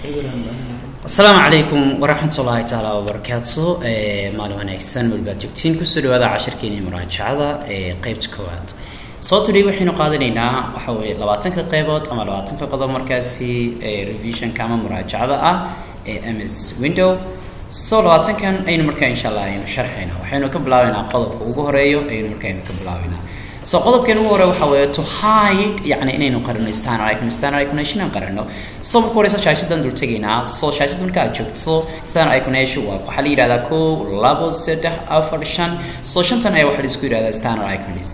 Asalaamu calaykum waraxmatullaahi tacaala wabarakaatu. Maalin wanaagsan walbaad joogtiin, kusoo dhawaada cashirkeeni muraajacada ee qeybta koowaad. Soo today waxaynu qaadanaynaa waxa weye 20-ka qeybood ama 20-ka qodob markaasi ee revisionka ama muraajacada ah ee MS Window. So 20-kan aynu markaa insha Allah aynu sharxayna. Waxaynu ka bilaabaynaa qodobka ugu horeeyo aynu markaa aynu ka bilaabaynaa. So qodobkan ugu hore waxa weeye to hide, yacni inaynu qarino standard icon, standard iconation aan qarino. So marka horeysa shaashadan dul tegaynaa. So shaashada marka aad joogto, standard iconation waa waxaa la yidhahdaa kow, labo, saddex, afar, shan. So shantan ayaa waxaa la isku yidhahdaa standard icons.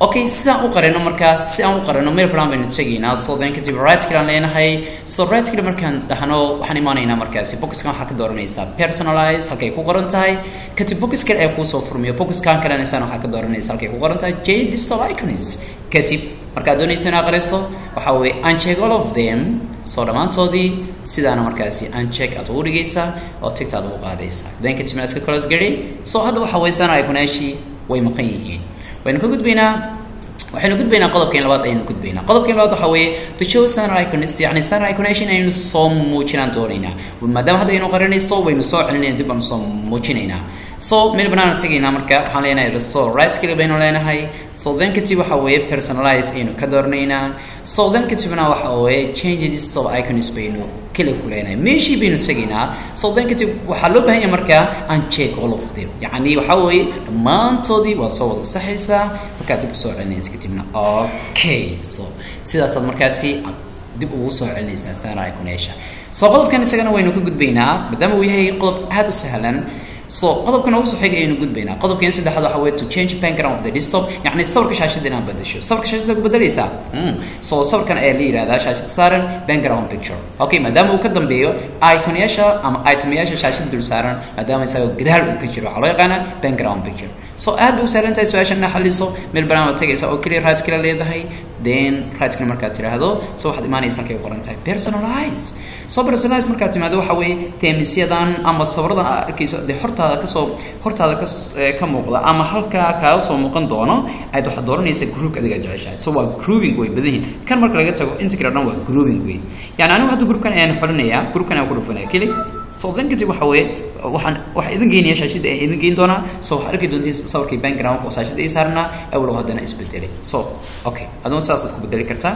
Okay, si aan u qarino markaa, si aan u qarino meel falan baynu tegaynaa. So then kadib right click aan leenahay. So right click markaan dhahno, waxaan imaanaynaa markaasi boxkan. Waxaa ka dooranaysaa personalize halkay ku qoran tahay. Kadib box kale ee kuusoo furmiyo, boxkan kalena isana waxaa ka dooranaysaa halkay ku qoran tahay change desktop icons. Kadib markaad doonayso inaad qariso, waxa weeye uncheck all of them. So dhammaantoodii sidaana markaasi uncheck aad ugu dhigaysaa oo tigta aad ugu qaadaysaa. Then kadibna iska close gari. So hadda waxa weeye standard iconaashii way maqan yihiin. Waynu ka gudbaynaa, waxaynu gudbaynaa qodobkeen labaad ayaynu gudbaynaa. Qodobkeen labaad waxa weeye to show standard icons, yacni standard iconation ayaynu soo muujinaan doonaynaa. Maadaama hadda aynu qarinayso, waynu soo celinayna, dib baanu soo muujinaynaa. So meel banaan tegaynaa. Marka waxaan leenahay, so right click baynu leenahay. So then kadib waxa weeye personalize ayaynu ka dooranaynaa. So then kadibna waxa weeye change desktop icons baynu click ku leenahay. Meeshii baynu tegaynaa. So then kadib waxaa loo baahan yahay markaa uncheck all of them, yacni waxa weeye dhammaantoodii waa soo wada saxaysaa markaad dib usoo celinaysa. Kadibna okay, so sidaasaad markaasi dib ugu soo celinaysaa standard iconation. So qodobkan isagana waynu ka gudbaynaa maadaama uu yahay qodob aada u sahlan. So qodobkan ugu soo xigay ayaynu gudbaynaa. Qodobkan saddexaad waxa weeye to change background of the desktop, yacni sawirka shaashadda inaad bedesho. Sawirka shaashadda ku bedelaysaa. So sawirkan ayaa la yidhahdaa shaashadda saaran background picture. Okay, maadaama uu ka dambeeyo iconyaasha ama itemyaasha shaashadda dul saaran, maadaama isaga gadaal uu ka jiro, waxaa loo yaqaanaa background picture. So aad bay u sahlan tahay su-aashan inaad xaliso. Meel banaan waad tegaysaa oo keliya right kala leedahay. Then right kale markaad tiraahdo, so waxaad imaanaysa halkay ku qoran tahay personalize. So personalize markaad timaado, waxa weeye themesyadan ama sawiradan aad arkayso dee hortaada kasoo hortaada ka ka muuqda ama halkaa kaaga soo muuqan doono ayaad waxaad dooranaysaa groupka adiga jeceshahay. So waa grouping, way badan yihiin. Kan marka laga tago, inta kale dhan waa grouping wey. Yani anigu hadda groupkan ayaan xulinayaa, groupkan ayaan ku dhufanaya keli. So then kadib waxa weeye waxaan waxa idin geynaya shaashadda ayaan idin geyn doonaa. So waxaad arki doontiin sawirkii background oo shaashadda ii saarnaa awalow haddana isbedelay. So okay, aduna saasaad ku bedeli kartaa.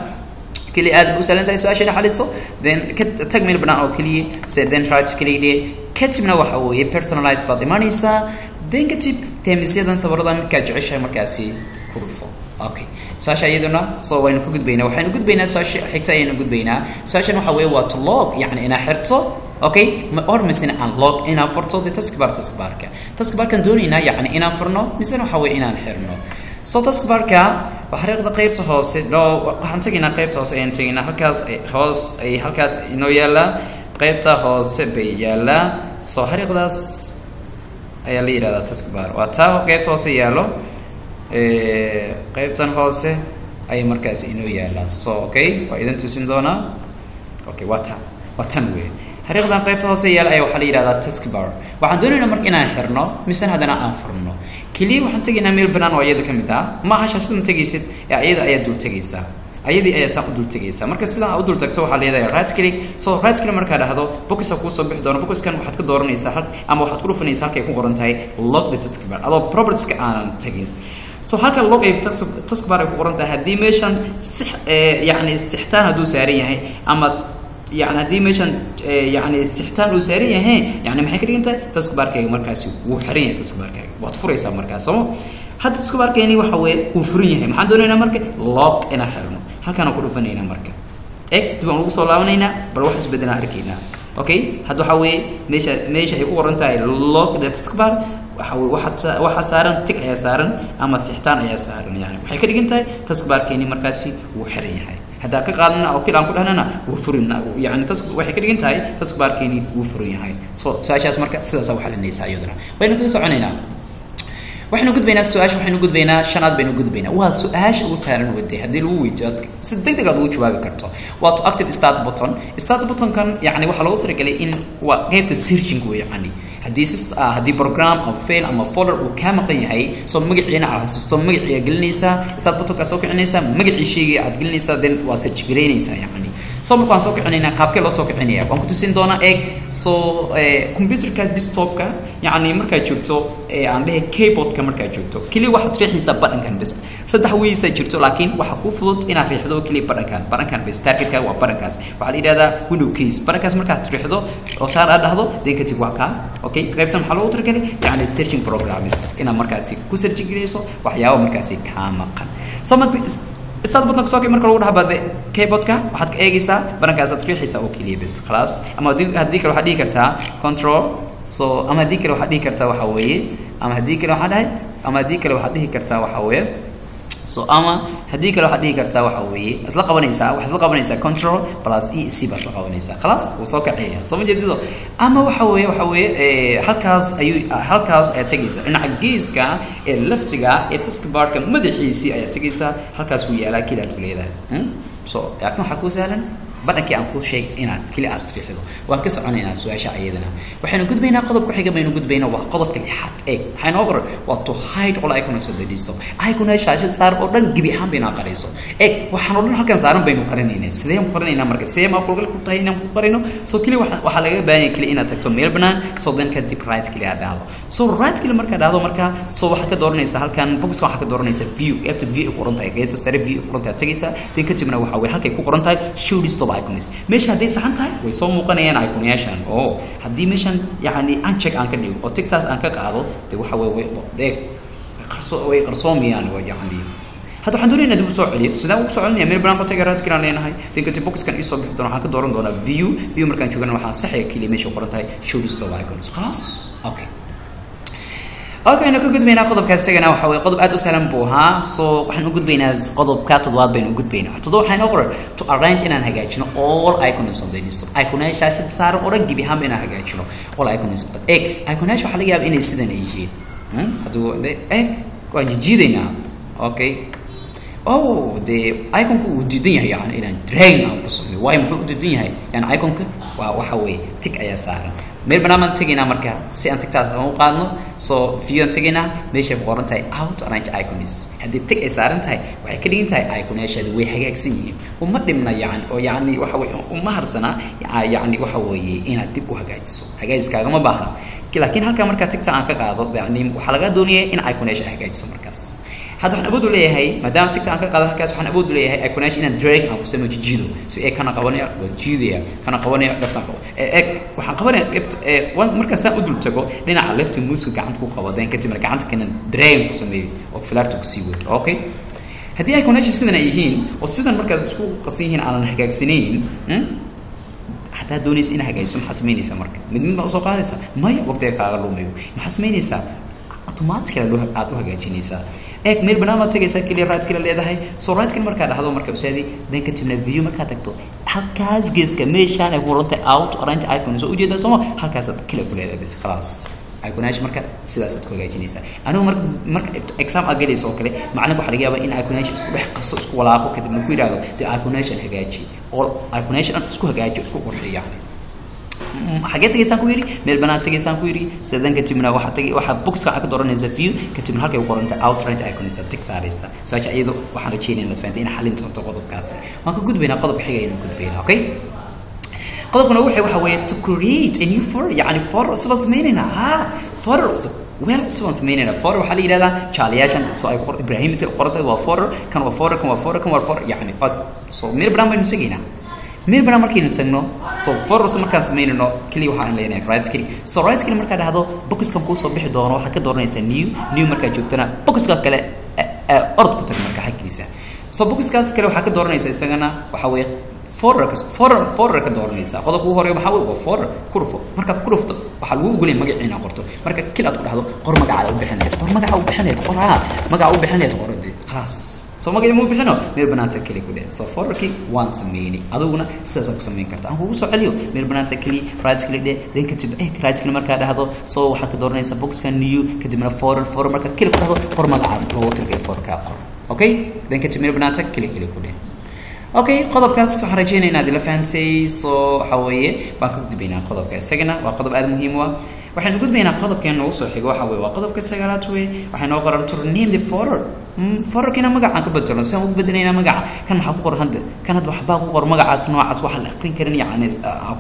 Keli aad bay u sahlan tahay su-aasha ina xaliso. Then ka tag meel banaan oo keliya, then right keliya dheh. Kadibna waxa weeye personalize baad imaanaysaa. Then kadib themesyadan sawirada midkaad jeceshahay markaasi ku dhufo. Okay, su-aasha iyaduna so waynu ka gudbaynaa. Waxaynu gudbaynaa su-aasha xigta ayaynu gudbaynaa. Su-aashan waxa weeye waa to lock, yacni inaad xirto, okay, or misena unlock, inaan furto the taskbar. Taskbarka, taskbarkan doonaynaa yacni inaan furno misena waxa weeye inaan xirno. So taskbarka xariiqda qaybta hoose, no, waxaan tegaynaa qaybta hoose ayaan tegaynaa. Halkaas hoos ay halkaas inoo yaallaa, qaybta hoose bay yaallaa. So xariiqdaas ayaa la yidhahdaa taskbar, waa taa qaybta hoose yaallo. Qaybtan hoose ayay markaas inoo yaallaa. So okay, waa idin tusin doonaa. Okay, waa tan, waa tan wey. Xariiqdan qaybta hoose yaala ayaa waxaa la yidhahdaa taskbar. Waxaan doonaynaa marka inaan xirno misena haddana aan furno. Keliya waxaan tegaynaa meel banaan oo iyada ka mid ah. Ma aha shaashada ma tegaysid ee iyada ayaa dul tegaysaa, ayadii ayaa saa u dul tegaysaa. Marka sidaan u dul tagto, waxaa leedahay right click. So right click markaa dhahdo, boxka kuu soo bixi doono. Boxkan waxaad ka dooranaysaa hal ama waxaad ku dhufanaysaa halkay ku qoran tahay lock the taskbar, adoo propertieska aanan tagin. So halka lock ay taskbar ay ku qoran tahay, haddii meeshan six yacni sixtaan hadduu saaran yahay ama yani haddii meeshan yani sixtaan uu saaran yahay, yani maxay ka dhigan tahay? Taskbarkayga markaasi wuu xiran yahay. Taskbarkayga waad furaysaa markaas sooma. Hadda taskbarkeeni waxa weeye wuu furan yahay. Maxaan doonaynaa marka? Lock inaan xirno. Halkaan ku dhufanaynaa. Marka eg dib aan ugu soo laabanaynaa, bal wax isbedelaan arkaynaa. Okay, hadda waxa weeye meesha ay ku qoran tahay lock the taskbar, waxa weye waxa saaran tick ayaa saaran ama sixtaan ayaa saaran. Yani waxay ka dhigan tahay taskbarkeeni markaasi wuu xiran yahay. Haddaan ka qaadana oo kil aan ku dhahnana, wuu furin. Yani tas waxay ka dhigan tahay taskbarkeeni wuu furan yahay. So su-aashaas marka sidaasaa u xalinaysaa iyaduna. Waynu kaga soconaynaa, waxaynu gudbaynaa su-aasha, waxaynu gudbaynaa shanaad baynu gudbaynaa. Waa su-aasha ugu sahlan waday haddii lagu weydiiyo aad si deg deg aad ugu jawaabi karto. Waa to active start button. Start buttonkan yani waxaa loogu talagalay in waa qaybta searching wey. Yani haddii haddii program ama file ama folder uu kaa maqan yahay, soo magaciina aad xusuusto, magacii aad gelinaysaa, start buttonkaa soo kicinaysaa, magacii shaygii aad gelinaysaa, then waa search garaynaysaa. Yani So marka waan soo kicinaynaa. Qaabkee loo soo kicinaya waan ku tusin doonaa. Eeg, so computerka desktopka, yacni markaad joogto, aan dhehe keyboardka markaad joogto, keliya waxaad riixaysaa buttonkan bes. Saddex waysaa jirto, laakiin waxaa kuu fudud inaad riixdo keliya buttonkan bes. Targetka waa buttonkaas, waxaa la yidhahdaa window keys. Buttonkaas markaad riixdo oo saan aad dhahdo, then kadib waa kaa. Okay, qaybtan waxaa loogu talagalay yacni searching programs, inaad markaasi ku searching gareyso waxyaabo markaasi kaa maqan. So marka start button soo marka lagu dhaha bade keyboardka, waxaad ka eegaysaa buttonkaasaad riixaysaa oo keliya bes, khalaas. Ama haddii kale waxaad dhihi kartaa control. So ama haddii kale waxaad dhihi kartaa waxa weeye, ama haddii kale waxaan dhahay, ama haddii kale waxaad dhihi kartaa waxa weeye, so ama haddii kale waxaad dhihi kartaa waxa weeye, isla qabanaysaa, waxaad isla qabanaysaa control plus e c baa isla qabanaysaa. Khalaas, wuu soo kaceeya, soo ma jeedido? Ama waxa weeye halkaas ayuu, halkaas ayaa tegaysaa, dhinaca geeska ee laftiga ee taskbarka madaxiisii ayaa tegaysaa, halkaas wuu yaalaa, keli aad ku leedahay. So laakiin waxaa kuu sahlan buttonkii aan kuu sheeg inaad keli aad riixdo. Waan ka soconaynaa su-aasha ayadana, waxaynu gudbaynaa qodobka xiga baynu gudbaynaa, waa qodobka lixaad. Eeg, maxay noo qoran? Waa to hide all icons of the desktop. Icon shaashada saaran oo dhan gebi ahaan bayna qarayso. Eeg, waxaan oo dhan halkan saaran baynu qarinaynaa. Sideen ku qarinaynaa marka? Sidee macquulgal ku tahay inaan ku qarino? So keli waxaa lagaga baahan yahay keli inaad tagto meel banaan. So then kadib right click aad dhahdo. So right click markaad dhahdo, marka so waxaad ka dooranaysaa halkan boxka, waxaad ka dooranaysaa view, qaybta view ay ku qoran tahay, qaybta sare view ay ku qoran tahay tagaysaa. Then kadibna waxa way halkay ku qoran tahay show desktop icons. Meesha hadday saxan tahay, way soo muuqanayaan iconyaashan. Oo haddii meeshan yacni uncheck aan ka dhigo oo ticktaas aan ka qaado, dee waxa way eeg, way qarsoomayaan. Waa yacni hadda waxaan doonaya dib u soo celiyo. Sidaan ugu soo celinaya? Meel banaan qotaga right click aan leenahay, then kadib boxkan ii soo bixi doona waxaan ka dooran doonaa view. View markaan joogana, waxaan saxaya keliya meesha qoran tahay show desktop icons. Khalaas. Okay, aynu ka gudbaynaa qodobka isagana. Waxa weye qodob aad u sahlan buu ahaa. So waxaan u gudbaynaa qodobka toddobaad baynu u gudbaynaa. Toddoba waxaa inoo qoran to arrange, inaan hagaajino all icons on the desktop, iconayaasha shaashada saaran oo dhan gebi ahaanba inaan hagaajino all icons. Eeg, iconayaasha waxaa laga yaaba inay sidan ay yihiin. Hadduu eeg, waan jijiidaynaa. Okay, oh, dee iconku uu diidan yahay yani inaan drag aan ku sameeyo. Waayo, muxuu u diidan yahay? Yani iconka waa waxa weeye tick ayaa saaran. Meel banaan baan tegaynaa marka si aan ticktaas aan u qaadno. So view aan tegaynaa, meeshay ku qoran tahay auto arrange icons. Haddii tick ay saaran tahay, waxay ka dhigan tahay iconayaashaadi way hagaagsan yihiin, uma dhibna yani, oo yani waxa weye uma harsana yani waxa weeye inaad dib u hagaajiso, hagaajiskaagama baahna. Laakiin halkaa markaa tickta aan ka qaado, yani waxaa lagaa doonaya in iconayaasha ay hagaajiso. Markaas hadda waxaan awood u leeyahay, maadaama tickta aan ka qaado halkaas, waxaan awood u leeyahay iconayaasha inaan drag aan ku sameeyo, jijiido. So ee kana qabanaya, waan jiidaya, kana qabanaya, left aan qabo, ee waxaan qabanaya qeybta ee markaan saan u dul tago dhinaca left mouse gacanta ku qabo, then kadibna gacanta kana drag ku sameeyo oo flaarta ku sii wado. Okay, haddii iconayaasha sidan ay yihiin oo sidan markaas isku qasan yihiin, aanan hagaagsanayn, haddaad doonaysa inaad hagaajiso, maxaa samaynaysaa marka? Mid mid baa usoo qaadaysaa? Maya, waqtiga kaaga lumayo. Maxaa samaynaysaa? Automatically loo aad u hagaajinaysaa. Eeg, meel banaan baad tagaysaa, keliya right click leedahay. So right click markaa dhahdo marka usaadi, then kadibna view markaa tagto, halkaas geeska meeshaan ay ku qoran tahay auto arrange icon, soo ujeedaa sooma? Halkaasaad click ku leedahay bas, khalaas. Iconayaasha marka sidaasaad ku hagaajinaysaa. Anigu marka exam aad galayso oo kale, macalinka waxaa laga yaabaa in iconayaasha isku dhex qaso, isku walaaqo, kadibna ku yidhahdo dee iconayaashan hagaaji oo iconayaasha dhan isku hagaaji, isku qurxiyo. Yani xagee tagaysaan ku yidhi? Meel banaan tagaysaan ku yidhi. Sidan kadibna waxaad tagay, waxaad boxka waxaad ka dooranaysaa view, kadibna halkay ku qoranta auto arrange icons tick saaraysa. Su-aasha iyado waxaan rajeynaya inaad fahantay, inaad xalin doonto qodobkaasi. Waan ka gudbaynaa qodobka xiga aynu gudbaynaa. Okay, qodobkuna wuxuu waxa weeye to create a new folder, yani folder cusub aan sameynaynaa. Ha, folder cusub, weel cusub aan sameynaynaa. Folder waxaa la yidhahdaa jaalayaashan soo ay qor Ibrahim intay qorantay waa folder, kan waa folder, kan waa folder, kan waa folder, yani od. So meel banaan baynu tegaynaa. Meel banaan markaynu tagno, so folder cusub markaan samaynayno, keliya waxaan leenahay right click. So right click markaa dhahdo, boxkan kuu soo bixi doono waxaad ka dooranaysaa new. New markaad joogtana, boxka kale orod ku tag marka xaggiisa. So boxkaas kale waxaa ka dooranaysaa isagana waxa weeye folder, folder ka dooranaysaa. Qodobka ugu horeeya maxaa weeye? Waa folder. Ku dhufo. Markaad ku dhufto, waxaa lagu ogolaya magacii inaad qorto. Marka kil aad ku dhahdo, qor magacaada u bixin lahayd, qor magaca u bixin lahayd, qor ha magaca u bixin lahayd, qor de, khalaas. Soo magaci muu bixino, meel banaanta keli ku dheh. So folderkii waan sameynay, adiguna sidaasaa ku samayn karta. Aan kugu soo celiyo: meel banaanta keli right click dheh, then kadib eh right click markaa dhahdo, so waxaad ka dooranaysaa boxka new, kadibna folder. Folder markaa keli ku dhahdo, qor magaca loogu talagalay folderkaa, qor. Okay, then kadib meel banaanta keli ku dheh. Okay, qodobkaas waxaan rajeynaya inaad ila fahansay. So waxa weeye waan ka gudbaynaa qodobka isagana, waa qodob aada muhiim u ah. Waxaynu gudbaynaa qodobkeen noogu soo xigo, waxa weeye waa qodobka sagaalaad wey. Waxay noo qoran to rename the folder. Folderkiina magacaan ka bedelno. Si aan ugu bedelaynaa magaca kan, maxaa ku qoran hadda? Kan hadda waxbaa ku qoran magacaas noocaas, waxa la aqrin karin yacni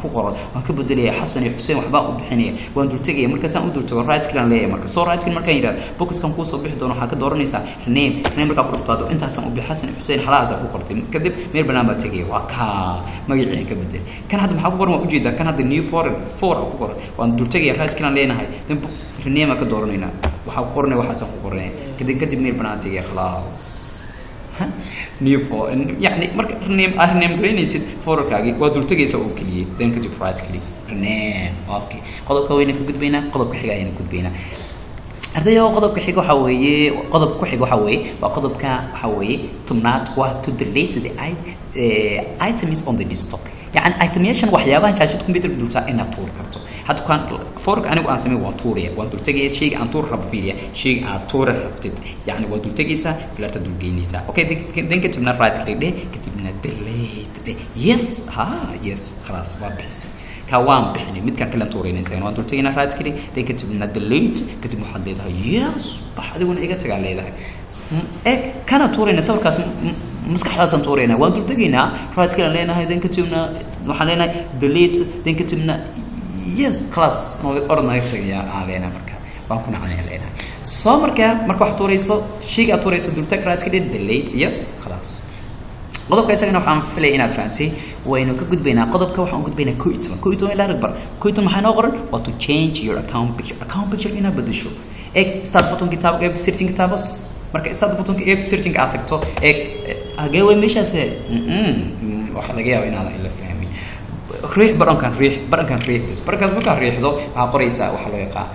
ku qoran. Waan ka bedelaya, Xasan iyo Xuseen waxbaa u bixinaya. Waan dultegaya. Markaasaan u dultago, right click aan leeyahay. Marka soo right click markaan yidhahdo, boxkan kuu soo bixi doono waxaa ka dooranaysaa rename. Rename markaa ku dhufto, intaasaan u bixi Xasan iyo Xuseen, xalahaasaa ku qortay. Kadib meel banaan baa tegaya, waa kaa magacii ka bedelay. Kan hadda maxaa ku qoran? Waan ujeedaa, kan hadda new folder four ku qoran. Waan dultegaya, right click aan leenahay, then rename aan ka dooranaynaa. Waxaa ku qoranaya waxaasaan ku qoranaya. Kadib meel banaan tegaya, khalaas, new for yani. Marka rename aad rename garaynaysid folderkaagii, waa dultegaysa oo keliya, then kadib right click, rename. Okay, qodobka wayna ka gudbaynaa, qodobka xiga ayayna gudbaynaa, ardayo. Qodobka xiga waxa weeye, qodobka ku xiga waxa weeye waa qodobka waxa weeye 10aad, waa to delete the items on the desktop. Yani itemyaashan, waxyaabahan shaashada computerka dultaa inaad tuuri karto. Hadda kan folderka anigu aan samey waan tuuraya, waan dultegaya. Shayga aan tuuri rabo, fiiriya, shayga aad tuuri rabtid yani waa dultegaysaa, filarta dulgeynaysaa. Okay, then kadibna right click dheh, kadibna delete dheh. Yes, ha, yes, khalaas, waa bixisay. Ka waan bixinay, midkaan kale tuurayna isagana waan dultegaynaa, right click, then kadibna delete. Kadib waxaad leedahay yes, bax adiguna iga tagaa leedahay. Eg, kana tuurayna sawirkaas, maskaxdaasaan tuuraynaa. Waan dultegaynaa, right click aan leenahay, then kadibna waxaan leenahay delete, then kadibna yes, khalaas, orod naga tagaya aan leenahay. Marka waan ku nacnaya leenahay. Soo marka wax tuurayso, shayga aad tuurayso dultag, right click, delete, yes, khalaas. Qodobka isagana waxaan filaya inaad fahantay. Waynu ka gudbaynaa qodobka, waxaan u gudbaynaa 11. 11 ilaa ragbar 11 maxaa noo qoran? Waa to change your account picture, account picture inaad bedesho. Eeg, start buttonki taabo, eeg searching taabo. Marka start buttonka, eeg searching aad tagto, eeg hagee way meeshaas. Waxaa laga yaabaa inaadan ila fahmin. Riix badhankan, riix badhankan, riix bis. Badhankaas markaad riixdo, waxaa qoraysaa waxa loo yaqaan,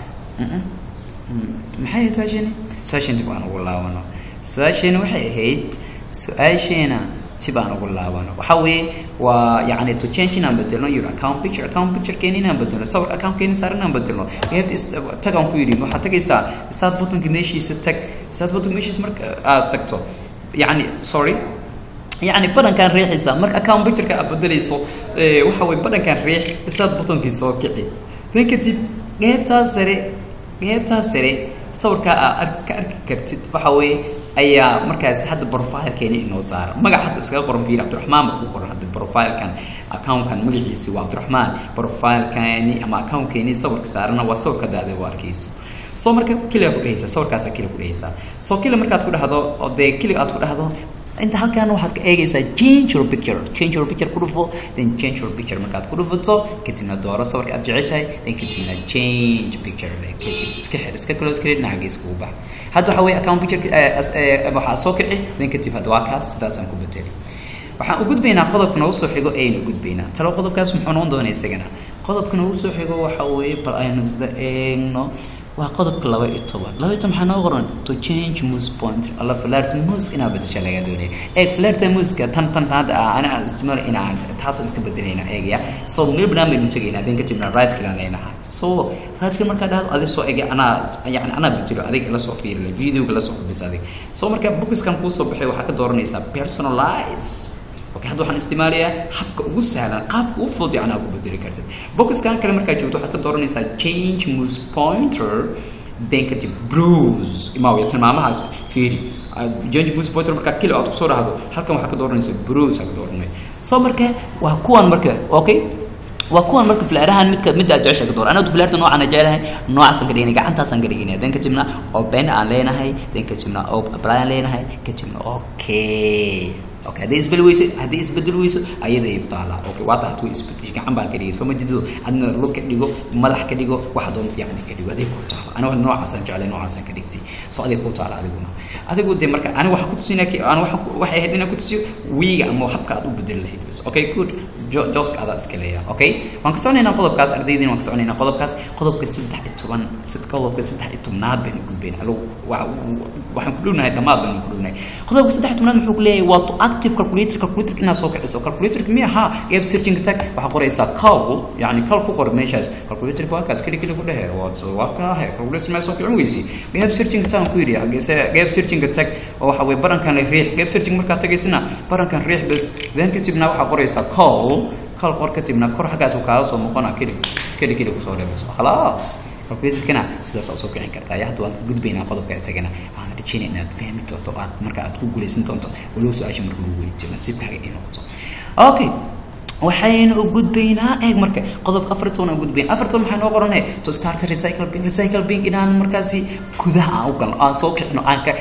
maxay ahayd su-aasheeni? Su-aasheen dib aan ugu laabano. Su-aasheeni waxay ahayd, su-aasheena dib aan ugu laabano, waxaa weeye waa yacni to change, inaan bedelno your account picture, account picture keeni inaan bedelno, sawirka account keeni saaran inaan bedelno. Qaybta tag aan ku yidhi, waxaad tagaysaa start buttonka meeshiisa. Tag start buttonka meeshiisa. Marka aad tagto, yacni sorry, yacni badhankaan riixaysaa. Marka account pictureka aad bedelayso, waxa weye badhankaan riix, start buttonkii soo kici, dan kadib qeybtaa sare, qeybtaa sare sawirkaa aad ka arki kartid waxa weeye ayaa markaasi hadda profilekeeni inoo saara. Magac hadda iskaga qoran, fiiri, Cabdiraxmaan ba ku qoran hadda profilekan. Accountkan magaciisi waa Cabdiraxmaan. Profilekani ama accountkeeni sawirka saarana waa sawirka hadda adigu arkayso. So marka click ku dhehaysaa, sawirkaasaa click ku dhehaysaa. So click markaad ku dhahdo, oo dee click aad ku dhahdo, inta halkan waxaad ka eegaysaa change your picture. Change your picture ku dhufo. Then change your picture markaad ku dhufato, kadibna dooro sawirka aad jeceshahay, then kadibna change picture. Kadib iska xir, iska close kali, dhinaca gees kugu bax. Hadda waxa weeye account picture waxaa soo kici, then kadib hadda waa kaas, sidaasaan ku bedeli. Waxaan u gudbaynaa qodobka noogu soo xigo ayaynu gudbaynaa. Talo qodobkaas muxuu noqon doonaa isagana? Qodobka noogu soo xigo waxa weeye, bal aynu isla eegno, waa qodobka 12. 12 maxaa noo qoran? To change mouse pointer. Alla, falaarta mouse inaa bedesha laga doonaya. Eeg, falaarta mouseka tan tan hadda ana aan isticmaal inaan taasaan iska bedelayna. Eegaya, so meel banaan baynu tegaynaa, then kadibna right click aan leenahay. So right click markaa dhahdo, adig soo eegay, anaa yani anaa bedelo, adig la soo fiirilay videoga, la soo xubisa adig. So marka boxkan kuu soo baxay, waxaa ka dooranaysaa personalize. Okay, hadda waxaan isticmaalayaa habka ugu sahlan, qaabka ugu fudud yacni aad ku bedeli kartid. Boxkan kale markaad joogto, waxaad ka dooranaysaa change mouse pointer, then kadib browse imaawiya tilmaamahaas fiiri. Change mouse pointer markaa click aad kusoo dhahdo, halkan waxaad ka dooranaysaa browse aad ka dooranay. So marka waa kuwan marka, okay, waa kuwan marka falaarahan midka midda aad jeceshahay ka door. Anigu falaarta noocan aan jecelahay, noocaasaan ka dhiganay, gacantaasaan ka dhiganay. Dan kadibna open aan leenahay, dan kadibna apply aan leenahay, kadibna okay. Okay, haddii isbedel weyso, haddii isbedel weyso ayada ay u taalaa. Okay, waa tahay, way isbedeshay, gacan baan ka dhigay. Soo ma jido? Adna lug ka dhigo, madax ka dhigo, waxa doonta yacni ka dhigo, aday ku taala. Aniga noocaasaan jeclay, noocaasaan ka dhigtay. So aday ku taala adiguna, adigu dee. Marka aniga waxaan ku tusinaa, aniga waxay ahayd inaan ku tusiyo wiiga ama habka aad u bedeli lahayd bas. Okay, good, jooska adaa iska leeyahay. Okay, waan ka soconaynaa qodobkaas, ardaydin, waan ka soconaynaa qodobkaas, qodobka 13. Qodobka 13aad baynu gudbaynaa. Waxaan ku dhownahay dhammaad baynu ku dhownahay. Qodobka 13aad muxuu ku leeyahay? Waa to active calculator, calculator inaad soo kiciso. Calculator miya? Ha, qeyb searching tag, waxaa qoraysaa cal, yani cal ku qor meeshaas. Calculator waa kaas, click click ku dhehe, waa kaahe. Calculator ma soo kicin weysi? Qeyb searching tag ku yidhi, qeyb searching tag oo waxa weye barankan riix. Qeyb searching markaad tagaysana, barankan riix bas, then kadibna waxaa qoraysaa cal. Cal qor, kadibna kor xaggaas uu kaaga soo noqona. Click click click kusoo dhebayso, khalaas. Computerkana sidaas aad soo kicin kartaa. Hadda waan ka gudbaynaa qodobka isagana. Waxaan rajeynaya inaad fahmi doonto, aad marka aad ku guuleysan doonto walow su-aasha marka lagu weydiiyo nasiibkaaga ay noqoto. Okay, waxaynu u gudbaynaa, eeg marka, qodobka 14 aan gudbayn. 14 maxaa noo qoranay? To start recycle bin. Recycle bin inaan markaasi gudaha aan u galno, aan soo kicino, aan ka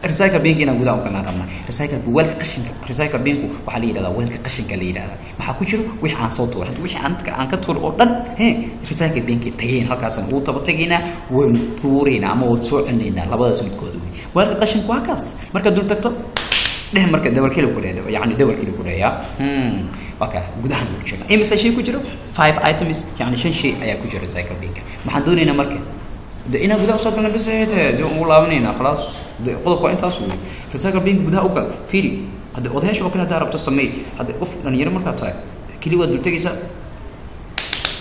recycle bin inaan gudaha u galnaan rabnaa. Recycle bin, weelka qashinka. Recycle binku waxaa la yidhahdaa weelka qashinka la yidhahdaa. Maxaa ku jiro? Wixii aan soo tuuray. Hadda wixii aan ka tuuray oo dhan he recycle binki tageen, halkaasaan ugu taba tegaynaa, waynu tuuraynaa ama waan soo celinaynaa, labadaas midkood wey. Weelka qashinka waa kaas. Markaad dul tagto dheh, marka double click ku dheh, yani double click ku dheh. Waa ka gudahan ku jira. Imise shay ku jiro? Five items, yani shan shay ayaa ku jira recycle binka. Maxaan doonaynaa marka? De inaan gudaha usoo galna bas ay tahay. De ugu laabanaynaa, khalaas. De qodobka waa intaas wey. Recycle bin gudaha u gal, fiiri. Hadda odayaasha oo kale haddaa rabto sameey. Hadda qof dhalinyaro markaad tahay, keli waad dul tegaysaa,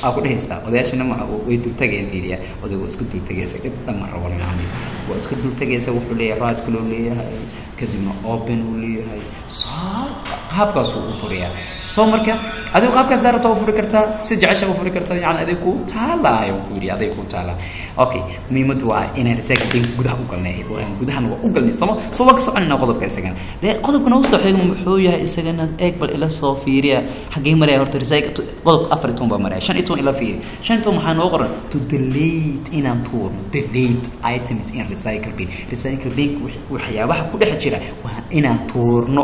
aa ku dhehaysaa. Odayaashana ma way dultagayaan? Fiiriya, odayga waa iska dultagaysa, dhib dhan ma rabo. Yani waa iska dultagaysa. Wuxuu leeyahay right click loo leeyahay, kadibna open uu leeyahay. Soo qaabkaasuu u furiyaa. Soo marka adigu qaabkaas daa rabta u furi kartaa, si jecesha u furi kartaa, yani adig kuu taala ayuu ku yidhi, adig kuu taala. Okay, muhiimaddu waa inaan recycle bin gudaha u galnay ahayd. Waan gudahan waa u galnay, somo? Soo waa ka soconayna qodobka isagana. Dee qodobkana usoo xigma muxuu yahay isagana? Eeg bal, ila soo fiiriya xaggee maraya horta. Recycle qodobka 14 baa maraya. 15 ila fiiri. 15 maxaa noo qoran? To delete, inaan tuurno. Delete items in recycle bin. Recycle bin waxyaabaha ku dhex jira waa inaan tuurno.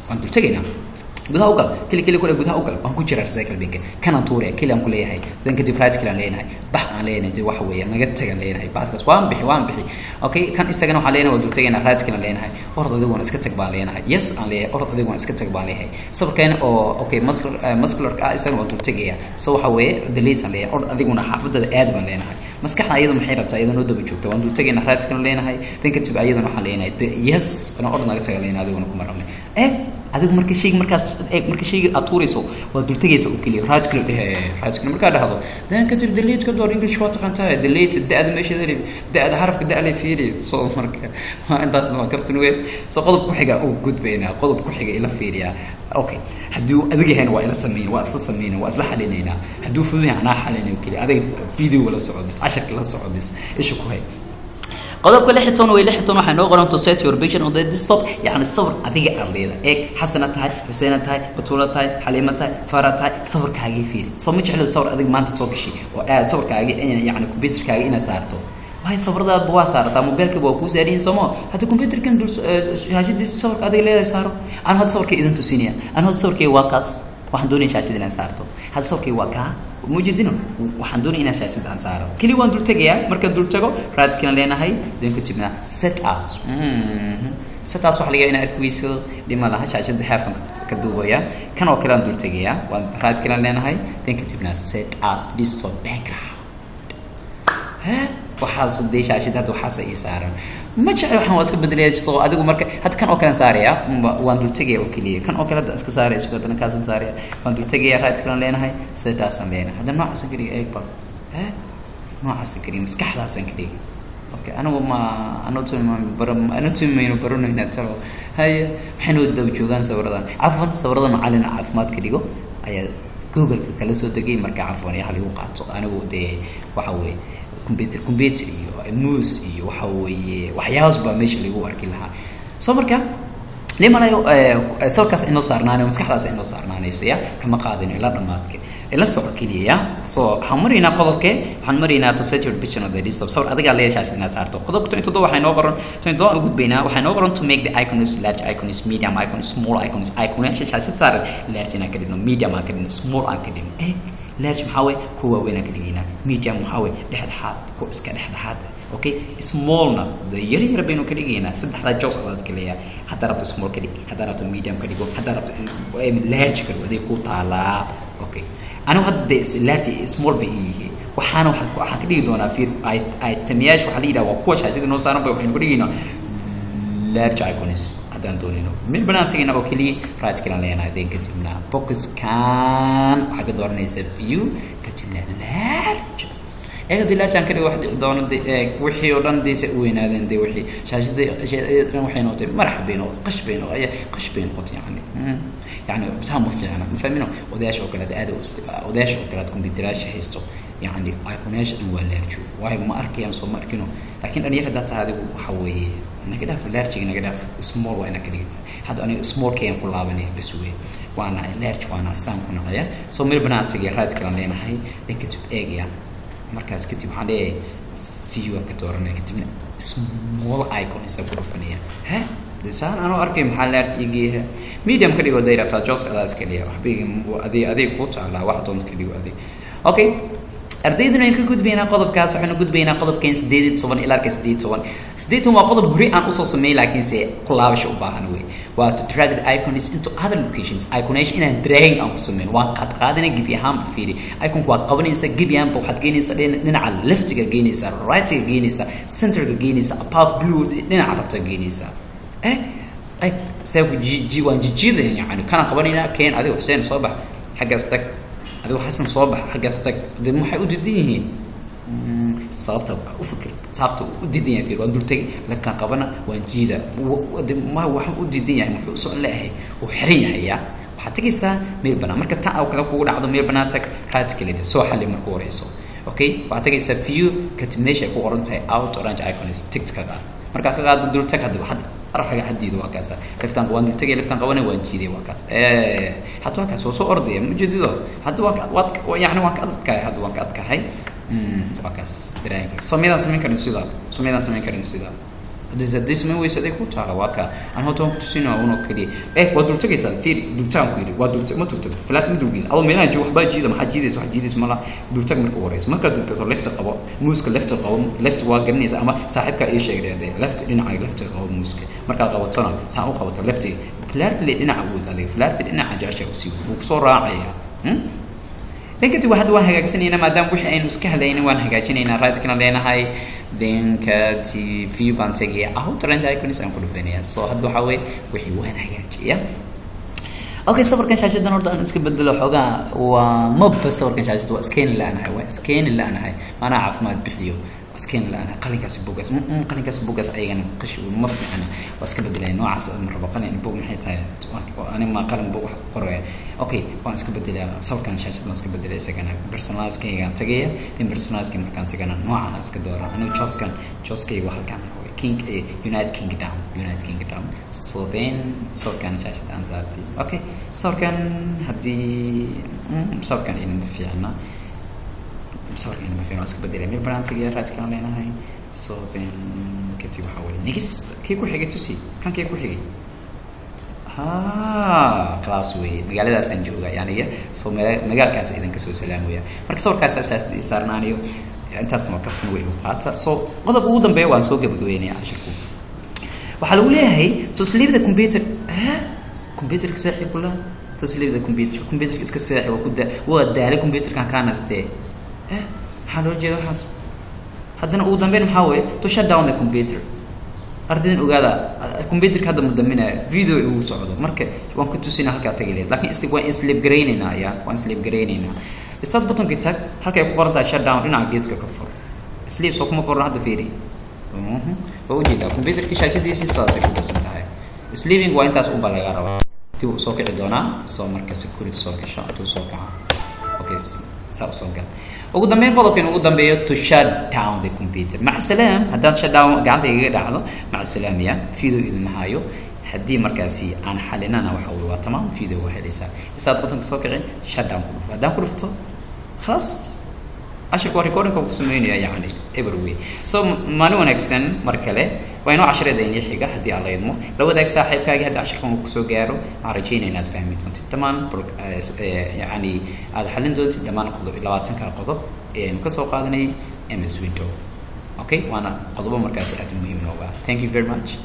Waan dul tegaynaa, gudaha ugal, keli keli kule, gudaha ugal. Waan ku jiraa recycle binka. Kanaan tuuraya, keli aan ku leeyahay. Sidan kadib right click aan leenahay, bax aan leenahay. De waxa weeye naga tagan leenahay, baxkaas waan bixi, waan bixi. Okay, kan isagana waxaan leenahay, waa dul tegaynaa, right click aan leenahay, orod adiguna iska tag baan leenahay. Yes aan leeyahay, orod adiguna iska tag baan leeyahay. Sawirkeena oo okay muscular, muscularka ah, isagana waa dul tegaya. So waxa weeye delete aan leeyahay, orod adiguna xaafadada aad baan leenahay. Maskaxda ayadu maxay rabtaa? Iyadoo noo daba joogta waan dul tegaynaa, right click aan leenahay. Dan kadib ayadana waxaan leenahay yes, ana orod naga taga leenahay, adiguna kuma rabnay. Adigu marka shayga markaas eeg, marka shayga aad tuurayso waa dultegaysa oo keliya, right click dhehe. Right click markaa dhahdo, then kadib delete ka door. English waa taqaantaa. Delete da-da meesheeda, da-da xarafka da-le fiiri. So marka waa intaasna waa kaftan wey. So qodob ku xiga u gudbaynaa, qodob ku xiga ila fiiriyaa. Okay, hadduu adag yahayna waa ila sameyn, waa isla sameynaa, waa isla xalinaynaa. Hadduu fudud yahay anaa xalinayo keliya. Adag videoga la soco bis, casharka la soco bis, isha ku hay. Qodobka 16 way. 16 waxaa noo qoran to set your picture on the desktop, yacni sawir adiga aad leedahay. Eeg, Xasana tahay, Xuseena tahay, Batuula tahay, Xaliima tahay, Fara tahay, sawirkaagii fiiri. Soo ma jeclo sawir adiga maanta soo gashay oo aad sawirkaagii, yacni computerkaagii inaad saarto? Waay sawiradaadba waa saarataa, mobilkaba waa kuu saariyin, somo? Hadda computerkan dul shaashadiisa sawirka adiga leedahay saaro. Anu hadda sawirkay idin tusinaya. Anu hadda sawirkay waa kaas. Waxaan doonaya shaashada inaan saarto. Hadda sawirkay waa kaa mujidino. Waxaan doonaya inaan shaashada aan saaro. Keli waan dul tegayaa. Markaan dul tago, right click leenahay, dan kadibna set as. Set as waxa laga yaabaa inaad arki weyso, dhima laha, shaashada heafan ka duubaya. Kan oo kale aan dul tegayaa, waan right click leenahay, dan kadibna set as desktop background. Waxaas dee shaashada hadda waxaas ii saaran ma jecel, waxaan waa iska bedelaya. So adigu marka hadda kan oo kale aan saaraya, waan dul tegaya oo keliya. Kan oo kale hadda iska saaraya, isku haddana kaasaan saaraya. Waan dul tegaya, right click leenahay, sidaasaan leenahay. Hadda noocaasaan ka dhigay. Eeg bal, noocaasaan ka dhigay, maskaxdaasaan ka dhigay. Okay, anigu ma anatomy ma baro, anatomy maynu baranaynaa talo. Haye, waxaynu daba joogaan sawiradan. Cafwan, sawirada macalin caafimaadka dhigo ayaa Google-ka kala soo degay. Marka cafwan iyo hal igu qaato. Anigu dee waxa weeye computer iyo mouse iyo waxa weeye waxyaabahaas baa meesha lagu arki lahaa. So marka limalayo sawirkaas inoo saarnaanayo, maskaxdaas inoo saarnaanayso, ya kama qaadino ilaa dhamaadka, ila soco keliya ya. So waxaan maraynaa qodobke, waxaan maraynaa to set your picture on the desktop, sawir adigaa leeshaas inaad saarto. Qodobka 17 waxaa inoo qoran, 17 aan u gudbaynaa, waxaa inoo qoran to make the icons large icons, medium icons, small icons. Iconyaasha shaashad saaran large inaan ka dhigno, medium aan ka dhigno, small aan ka dhigno. Large maxaa waye? Kuwa waaweyn aan ka dhigaynaa. Medium maxaa waye? Dhexdhexaad, kuwa iska dhexdhexaad. Okay, smallna de yar yar baynu ka dhigaynaa. Saddexdaa jos adaa iska leeyahay. Haddaa rabto small ka dhig, haddaa rabto medium ka dhigo, haddaa rabto large ka dhigo, aday ku taalaa. Okay, anigu hadda dee large iyo small bay ii yihiin. Waxaana waxaan ka dhigi doonaa, fiir, itemyaasha waxaa la yidhaha waa kuwa shaashada noo saaran bay. Waxaynu ka dhigaynaa large icons haddaan doonayno. Meel banaan tagayna oo keliya, right click aan leenahay, then kadibna boxkan waxaa ka dooranaysa view, kadibna large. Eeg, haddii large aan ka dhigo, wax dhici doono de eeg, wixii oo dhan dee se u weynaadeen. Dee wixii shaashada dhan waxay noqotay marax bay noqotay, qash bay noqotay, qash bay noqotay. Yani saa ma fiicna, ma fahmino? Odayaasha oo kale aad odayaasha oo kale aad computeryaasha haysto. Yacni iconayaasha dhan waa large, waayo ma arkayaan, soo ma arkino. Laakiin dhalinyar haddaa tahay adigu, waxa weeye naga dhaaf large-ga, naga dhaaf, small waa inaad ka dhigata. Hadda aniga small-kayaan ku laabanaya bas wey, waana large, waana saan ku naqaya. So meel banaan tagay, right kalaan leenahay, then kadib eegaya. Markaas kadib waxaan leeyahay view aan ka dooranaya, kadibna small icon isa ku dhufanaya. He saan anoo arkay maxaa large igeeyaha? Medium ka dhigo day rabtaa, joska adaa iska dhiga, waxba adig adig ku taalaa, wax doonta ka dhigo adig. Okay, ardayduna aynu ka gudbaynaa qodobkaas. Waxaynu gudbaynaa qodobkan 18 ilaa ka 18. 18 waa qodob hore aan usoo sameeyey, laakiinse ku laabasho u baahan wey. Waa to drag the icons into other locations. Iconation inaan dragging aan ku sameyn, waan qaad qaadana gebi ahaanba. Fiiri, iconka waa qabanaysa gebi ahaanba, waxaad geynaysaa dhinaca leftiga geynaysaa, rightiga geynaysaa, centerka geynaysaa, above, blue, dhinaca rabta geynaysaa. Eh ay saa ku ji waan jijiidaya, yani kana qabanaynaa. Keen adiga Xuseen, soo bax, xaggaas tag. Adigo Xasan, soo bax, xaggaas tag. De maxay u diidan yihiin? Sababta u fikir, sababta u diidan yahay. Fiir, waan dul tegay, leftaan qabana, waan jiida. De ma waxaan u diidan yahay? Muxuu socon leeyahay? Uu xiran yahay. Ya waxaad tegaysaa meel banaan. Marka tan oo kale kugu dhacdo, meel banaan tag, right click, soo xalli marku horeyso. Okay, waxaad tegaysaa view, kadib meesha ay ku qoran tahay auto arrange icons, tick ka qaad. Markaa ka qaado, dul tag. Hadda had arxaga xadiido, waa kaasa. Leftaan waan dul tagay, leftaan qabanay, waan jiiday, waa kaas. Hadda waa kaas, waa soo ordaya, ma jeedido. Hadda waan waad yani waan ka adkahay, hadda waan ka adkahay. Waa kaas dareenka. Soo miydaan samayn karin sidaa? Soo miydaan samayn karin sidaa? Haddii samayn weysa, aday ku taala. Waa kaa aan horta waan kutusina unoo keliya. Waa dul tagaysaa. Fiir, dultagaan ku yidhi, waa dultag, ma dultagto falaata, ma dulgeysa adoo meelaha joogo waxbaa jiida. Maxaa jiidaysa? Wax jiidaysa mala. Dultag marka u horeysa. Markaad dultagto, left qabo muuska, left qabo. Left waa garanaysa ama saaxiibkaa ii sheegay dee. Left, dhinaca left qabo muuska. Markaad qabatona, saan u qabato left, falaarta le dhinaca wood, adiga falaarta dhinaca jecesha usii, wuu kusoo raacaya. Then kadib hadda waan hagaagsanaynaa, maadaama wixii aynu iska hadlaynay waan hagaajinaynaa. Right-kana leenahay, then kadib view baan tegaya, auto arrange icons aan ku dhufanaya. So hadda waxaa weye wixii waan hagaajiya. Okay, sawirkan shaashadan horta aan iska bedelo xoogaa. Waa maba sawirkan shaashada waa iskeeni la-nahay, waa iskeeni la-nahay. Maanaa caafimaad bixiyo, waa iskeeni la-nahay. Qalinkaasi bugaas, qalinkaasi bugaas ayagana qish ma fiicna, waa iska bedelaya noocaas. Ma rabo qalin bug, maxay tahay? Ani ma qalin bug wax ku qoraya? Okay, waan iska bedelaya sawirkan shaashada, waan iska bedelaya isagana. Personalizekaygaan tagaya, then personalizeka markaan tagana, noocan aan iska dooran. Anigu joskan joskayga waa halkan, king United Kingdom, United Kingdom. So then sawirkan shaashada aan saartay. Okay, sawirkan haddii sawirkan inama fiicna, sawirkan inama fiicna, waan iska bedelaya. Meel banaan tagaya, right kaan leenahay. So then kadib waxaa weye next, kii ku xigay tusi, kan kii ku xigay. Ha, class wey, magaaladaasaan jooga aniga. So magaalkaas idinka soo salaamaya. Marka sawirkaas saarnaanayo, intaasna waa kaftan wey u qaata. So qodobka ugu dambeeya waan soo gabagabeynaya cashirku. Waxaa lagu leeyahay to sleep the computer. Ha, computerka seexi kula. To sleep the computer, computerka iska seexi, waa ku da, waa daalay computerkan, kaa nastee. Maxaa loo jeeda waxaas? Haddana ugu dambeyn maxaa weeye to shut down the computer? Ardaydan ogaada, computerka hadda ma daminayo, video igu socdo. Marka waan ku tusina halkaa tagi lahayd, laakiin waan sleep garaynaynaa ya, waan sleep garaynaynaa. Start buttonkii tag, halkay ku qoran tahay shut down, dhinaca geeska ka fur. Sleep soo kuma qoran hadda? Fiiri, waa ujeedaa computerkii shaashadiisii sidaasay ku darsan tahay. Sleeping waa intaas unbaa laga rabaa. Dib uu soo kici doonaa. Soo marka security soo gasho, intuu soo kaca. Okay, saa usoo gal. Ugu dambeyn qodobkan ugu dambeeyo, to shut down the computer. Maca salaam. Haddaad shut down gacanta igaga dhacdo, maca salaam ya, video idinma hayo. Haddii markaasi aan xalinana, waxa wey waa tamaam, video waa helaysaa. Start buttonka soo kici, shut down ku dhufo. Haddaan ku dhufto, khalaas, cashirka waa recordingka ku sameynaya, yacni everyway. So maalin wanaagsan mar kale, waa inoo cashareeda inii xiga haddii aan la idmo. La wadaag saaxiibkaagii haddii cashirkan uu kusoo gaaro. Waxaan rajeynaya inaad fahmi doontid dhammaan, yacni aad xalin doontid dhammaan qodob 20-ka qodob ee aynu kasoo qaadanay MS Window. Okay, waana qodobo markaasi aad muhiim nooga. Thank you very much.